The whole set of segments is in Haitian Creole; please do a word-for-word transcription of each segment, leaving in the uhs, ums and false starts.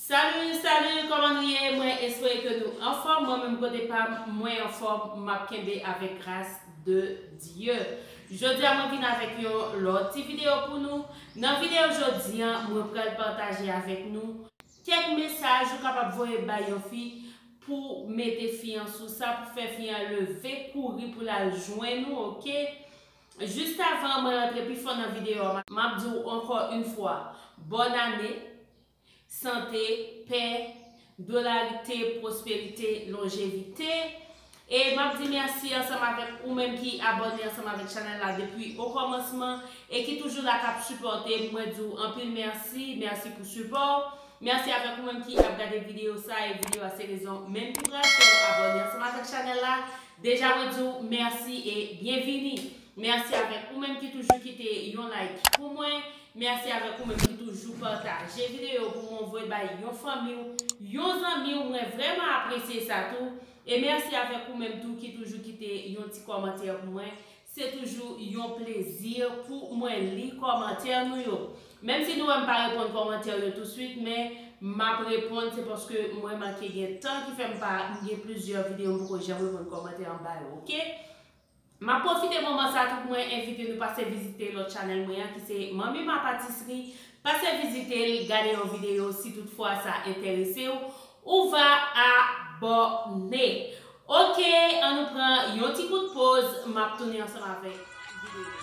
Salut, salut, kòman nou ye? Mwen espere ke nou anfòm. Mwen menm kote pa m, mwen anfòm, m ap kenbe avèk gras de Dye. Jodi a mwen vin avèk yon lòt ti videyo pou nou. Nan videyo jodi a, mwen pral pataje avèk nou kèk mesaj ou kapab voye bay yon fi pou mete fi an sou sa, pou fè fi an leve kouri pou l al jwenn ou, oke? Jis avan mwen rantre pi fon nan videyo a, m ap di w ankò yon fwa, bòn ane, sante, pè, dolarite, pwosperite, lonjevite. E m ap di mèsi ansanm avèk ou menm ki abòne ansanm avèk chanèl la depi o kòmansman e ki toujou la k ap sipòte m. Mwen di w anpil mèsi, mèsi pou sipò w. Mèsi avèk ou menm ki ap gade videyo sa, e videyo a se rezon menm ki pral fè w abòne ansanm avèk chanèl la. Deja mwen di w mèsi e byenvini. Mèsi avèk ou menm ki toujou kite yon like pou mwen. Mèsi avèk ou menm ki toujou pataje videyo pou mwen voye bay yon fanmi w, yon zanmi w. Mwen vrèman apresye sa tou. E mèsi avèk ou menm tou ki toujou kite yon ti kòmantè pou mwen. Se toujou yon plezi pou mwen li kòmantè nou yo. Menm si nou wè m pa reponn kòmantè yo touswit, men m ap reponn, se paske mwen manke gen tan ki fè m pa, m gen plizyè videyo m poko janm reponn kòmantè anba yo, oke? M ap pwofite moman sa tou pou mwen envite nou pase vizite lòt chanèl mwen an ki se Manmi Ma Patisserie. Pase vizite l, gade yon videyo si tout fwa sa enterese w, ou va abòne. Oke, ann nou pran yon ti kout poz, m ap tounen ansanm avèk videyo.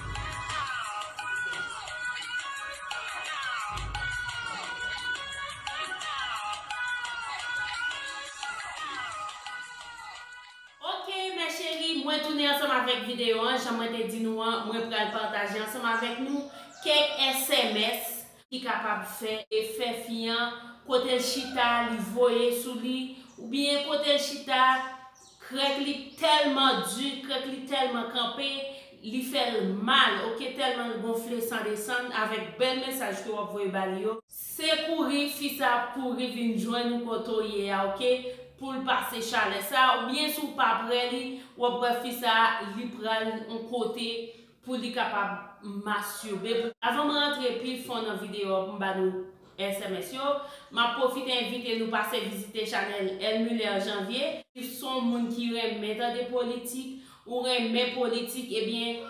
Oke, mes chéries, mwen tounen ansanm avèk videyo an. Jan mwen te di nou an, mwen pral pataje ansanm avèk nou kèk S M S ki kapab fè e fè fi an kote l chita, li voye sou li, oubyen kote l chita, krèk li tèlman di, krèk li tèlman kanpe, li fè l mal, oke, tèlman l gonfle san desann avèk bèl mesaj ke w ap voye ba li yo. Se kouri fi sa ap kouri vin jwenn ou kote w ye a, oke, pou l pase chalè sa, oubyen si w pa prè li, w ap wè fi sa, li pral yon kote pou li kapab masturbe. Avan m rantre pi fon nan videyo a pou m ba nou S M S yo, m ap pwofite envite nou pase vizite chanèl Elmuller Janvier. Si w se yon moun ki renmen tande politik, ou renmen politik, ebyen,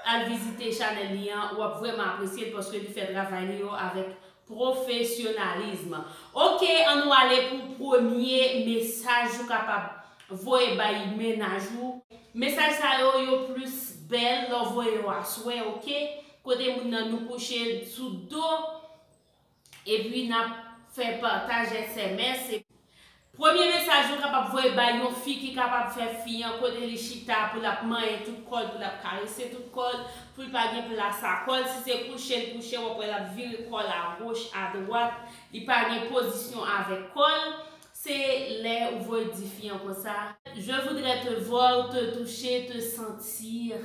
al vizite chanèl li an, w ap vrèman apresye l paske li fè travay li yo avèk pwofesyonalizm. Oke, ann nou ale pou premye mesaj ou kapab voye bay mennaj ou. Mesaj sa yo, yo plis bèl lè w voye yo aswè, oke? Kote moun nan nou kouche sou do, epi n ap fè pataj S M S. Premye mesaj ou kapab voye bay yon fi ki kapab fè fi an kote li chita pou l ap manyen tout kò l, pou l ap karese tout kò l, pou l pa gen plas a kò l. Si se kouche l kouche, w ap wè l ap vire kò l agoch, adwat, li pa gen pozisyon avèk kò l. Se lè ou voye di fi an konsa, Je voudrais te voir, te toucher, te sentir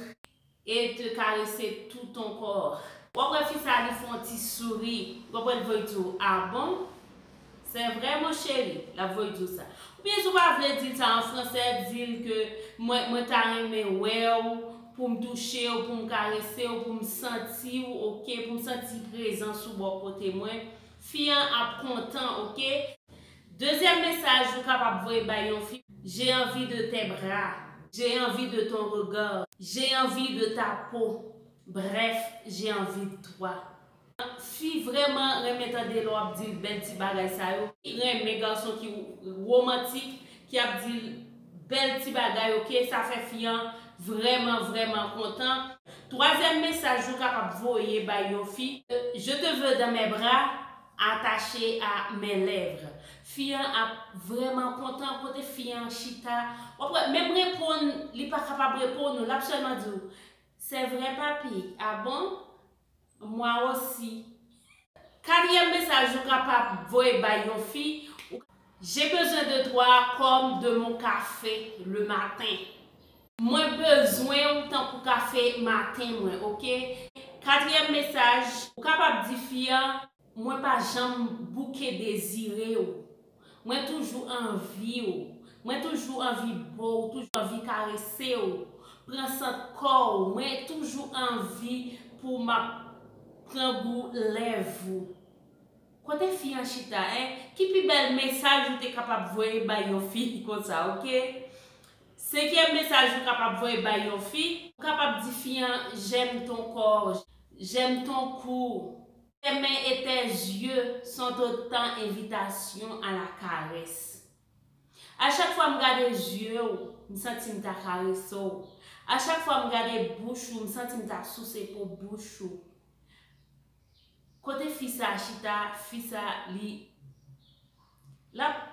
et te caresser tout ton corps. W ap wè fi sa li fè yon ti souri, w ap wè l voye di w, ah bon? C'est vrai, mon chéri, l ap voye di w sa. Oubyen si w pa vle di l sa an fransè, di l ke mwen, mwen ta renmen wè w, pou m touche w, pou m karese w, pou m santi w, oke, pou m santi prezans ou bò kote mwen. Fi an ap kontan, oke? Dezyèm mesaj ou kapab voye bay yon fi, J'ai envie de tes bras, j'ai envie de ton regard, j'ai envie de ta peau, bref, j'ai envie de toi. Fi vrèman renmen tande lè w ap di l bèl ti bagay sa yo. Li renmen gason ki womantik, ki ap di l bèl ti bagay, oke? Sa fè fi an vrèman, vrèman kontan. Twazyèm mesaj ou kapab voye bay yon fi, Je te veux dans mes bras, attaché à mes lèvres. Fi an ap vrèman kontan kote fi an chita. W ap wè, menm reponn, li pa kapab reponn ou, l ap sèlman di w, C'est vrai, papi. Ah bon? Moi aussi. Katriyèm mesaj ou kapab voye bay yon fi, J'ai besoin de toi comme de mon café le matin. Mwen bezwen w tankou kafe maten mwen, oke? Katriyèm mesaj, ou kapab di fi an, mwen pa janm bouke dezire w. Mwen toujou anvi w. Mwen toujou anvi bo w, toujou anvi karese w, pran sant kò w. Mwen toujou anvi pou m ap pran gou lèv ou. Kote fi an chita, en? Ki pi bèl mesaj ou te kapab voye bay yon fi konsa, oke? Senkyèm mesaj ou kapab voye bay yon fi, ou kapab di fi an, j'aime ton corps, j'aime ton cou. Tes mains et tes yeux sont autant invitation à la caresse. A chak fwa m gade zye w, m santi m ta karese w. A chak fwa m gade bouch ou, m santi m ta souse po bouch ou. Kote fi sa chita, fi sa li, l ap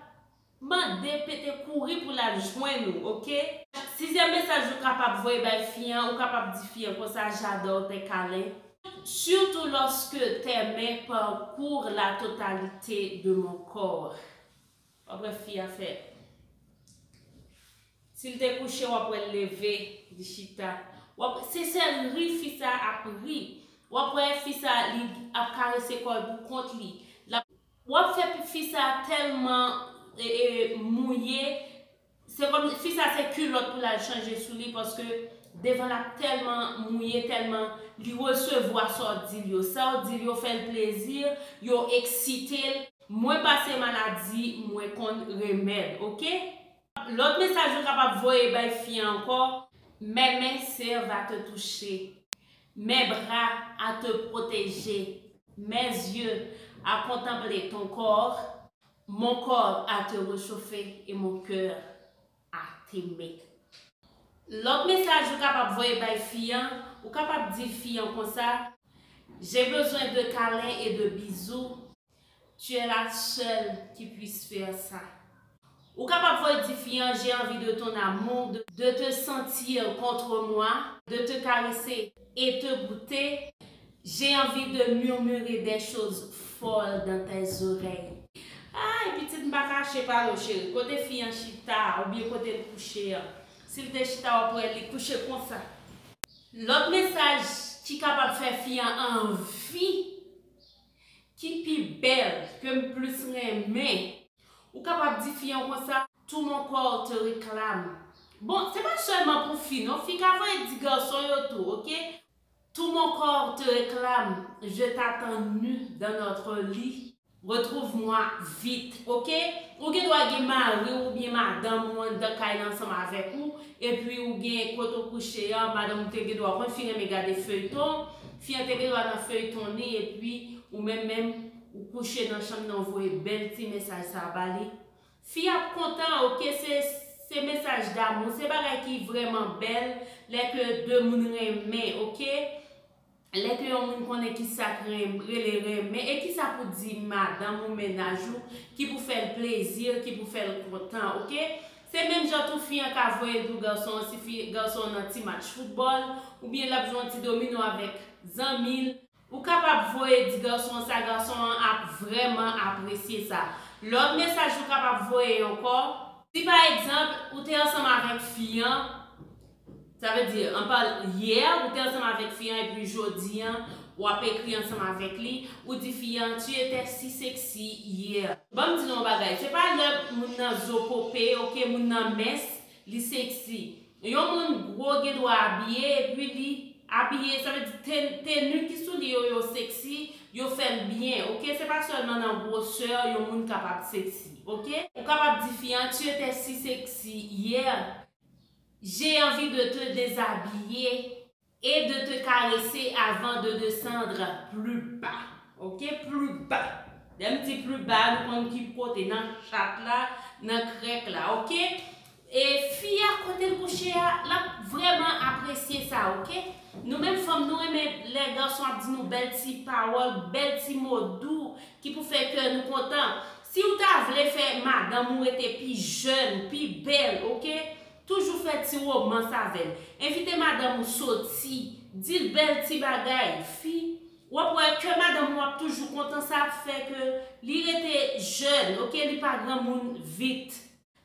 mande pete kouri pou l al jwenn ou, oke? Sizyèm mesaj ou kapab voye bay fi an, ou kapab di fi an konsa, j'adore tes câlins, surtout lorsque tes mains parcourent la totalité de mon corps. W ap wè fi a fè. Si l te kouche, w ap wè l leve, li chita. W ap, se sèl ri fi sa ap ri. W ap wè fi sa, li ap karese kò l pou kont li. L ap, w ap fè fi sa tèlman, e, e, mouye. Se kòm fi sa se kilòt pou l al chanje sou li, paske devan l ap tèlman mouye, tèlman li resevwa sa w di l yo. Sa w di l yo fè l plezi, yo eksite l. Mwen pase maladi, mwen konn remèd, oke? Lòt mesaj ou kapab voye bay fi an ankò, mes mains servent à te toucher, mes bras à te protéger, mes yeux à contempler ton corps, mon corps à te réchauffer et mon cœur à t'aimer. Lòt mesaj ou kapab voye bay fi an, ou kapab di fi an konsa, j'ai besoin de câlins et de bisous. Tu es la seule qui puisse faire ça. Ou kapab voye di fi an, j'ai envie de ton amour, de, de te sentir contre moi, de te caresser et te goûter. J'ai envie de murmurer des choses folles dans tes oreilles. Ay, pitit, m pa kache pale w, cheri. Kote fi an chita, oubyen kote l kouche an. Si l te chita, w ap wè li kouche konsa. Lòt mesaj ki kapab fè fi an anvi, ki pi bèl, ke m plis renmen, ou kapab di fi an konsa, tout mon corps te réclame. Bon, se pa sèlman pou fi, non. Fi ka voye di gason yo tou, oke? Tout mon corps te réclame, je t'attends nu dans notre lit. Retrouve-moi vite, oke? Ou gen dwa gen mari w oubyen madanm ou anndan kay la ansanm avèk ou, epi ou gen kote w kouche an, madanm ou te gen dwa konn fi renmen gade feyton, fi an te gen dwa nan feyton li, epi ou menm menm, ou kouche nan chanm nan, ou voye bèl ti mesaj sa a ba li. Fi ap kontan, oke, se, se mesaj damou, se bagay ki vrèman bèl, lè ke de moun renmen, oke? Lè ke yon moun konnen kisa k ren-, rele renmen, e kisa pou di madanm ou mennaj ou, ki pou fè l plezi, ki pou fè l kontan, oke? Se menm jan tou fi an ka voye l pou gason an, si fi, gason an nan ti match foutbòl, oubyen l ap jwe yon ti domino avèk zanmi l. Ou kapab voye di gason an sa, gason an ap vrèman apresye sa. Lòt mesaj ou kapab voye ankò, si pa egzanp, ou te ansanm avèk fi an, sa vle di, anpal, yè, ou te ansanm avèk fi an, epi jodi an, w ap ekri ansanm avèk li, ou di fi an, tu étais si sexy hier. Ban m di nou yon bagay, se pa lè moun nan zo pope, oke, moun nan mens, li seksi. Yon moun gwo gen dwa abiye, epi li abiye, sa vle di ten-, teni ki sou li yo, yo seksi, yo fè l byen, oke? Se pa sèlman nan gwosè yon moun kapab seksi, oke? Ou kapab di fi an, tu étais si sexy hier, j'ai envie de te déshabiller et de te caresser avant de descendre plus bas, oke? Plus bas. Lè m di plus bas, nou konn ki kote, nan chat la, nan krèk la, oke? E fi a, kote l kouche a, l ap vrèman apresye sa, oke? Nou menm fanm, nou renmen lè gason ap di nou bèl ti pawòl, bèl ti mo dou ki pou fè kè nou kontan. Si w ta vle fè madanm ou rete pi jèn, pi bèl, oke? Toujou fè ti womans avè l. Envite madanm ou soti, di l bèl ti bagay. Fi, w ap wè kè madanm ou ap toujou kontan, sa ap fè kè li rete jèn, oke? Li pa granmoun vit.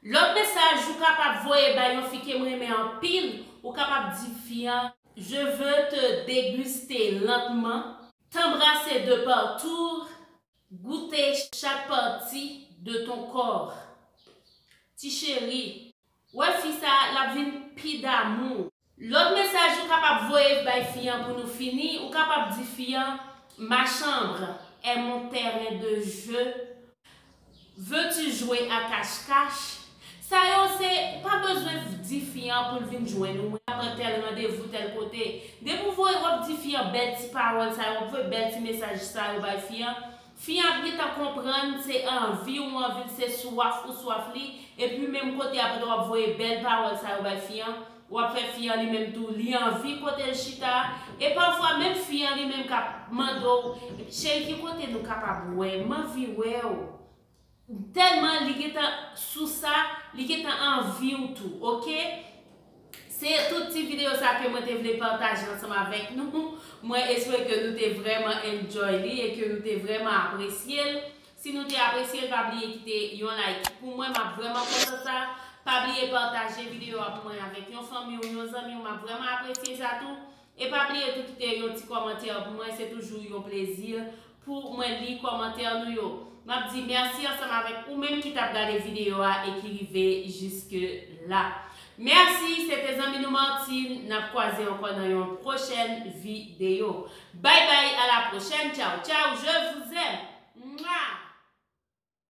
Lòt mesaj ou kapab voye bay yon fi ke m renmen anpil, ou kapab di fi an, je veux te déguster lentement, t'embrasser de partout, goûter chaque partie de ton corps. Ti cheri, wè fi sa, l ap vin pi damou. Lòt mesaj ou kapab voye bay fi an pou nou fini, ou kapab di fi an, ma chambre Est mon terrain de jeu? Veux-tu jouer à cache-cache? Sa yo se pa bezwen di fi an pou l vin jwenn ou. Mwen pran tèl randevou, tèl kote. Depi w voye, w ap di fi an bèl ti pawòl sa yo, w ap voye bèl ti mesaj sa yo bay fi an. Fi an ap gentan konprann se anvi ou anvi l, se swaf ou swaf li. Epi menm kote a, pandan w ap voye bèl pawòl sa yo bay fi an, w ap fè fi an li menm tou, li anvi kote l chita a. E pafwa, menm fi an li menm k ap mande w, cheri, ki kote nou kapab wè? M anvi wè w. Tèlman li gentan sou sa, li gentan anvi w tou, oke? Se tout ti videyo sa ke mwen te vle pataje ansanm avèk nou. Mwen espere ke nou te vrèman enjoy li e ke nou te vrèman apresye l. Si nou te apresye l, pa bliye kite yon like pou mwen, m ap vrèman kontan sa. Pa bliye pataje videyo a pou mwen avèk yon fanmi w, yon zanmi w, m ap vrèman apresye sa tou. E pa bliye tou kite yon ti kòmantè pou mwen, se toujou yon plezi pou mwen li kòmantè nou yo. M ap di mèsi ansanm avèk ou menm ki t ap gade videyo a e ki rive jiske la. Mèsi, se te zanmi nou Martine. N ap kwaze ankò nan yon pwochèn videyo. Bye bye, à la prochaine. Ciao, ciao, je vous aime. Mwa!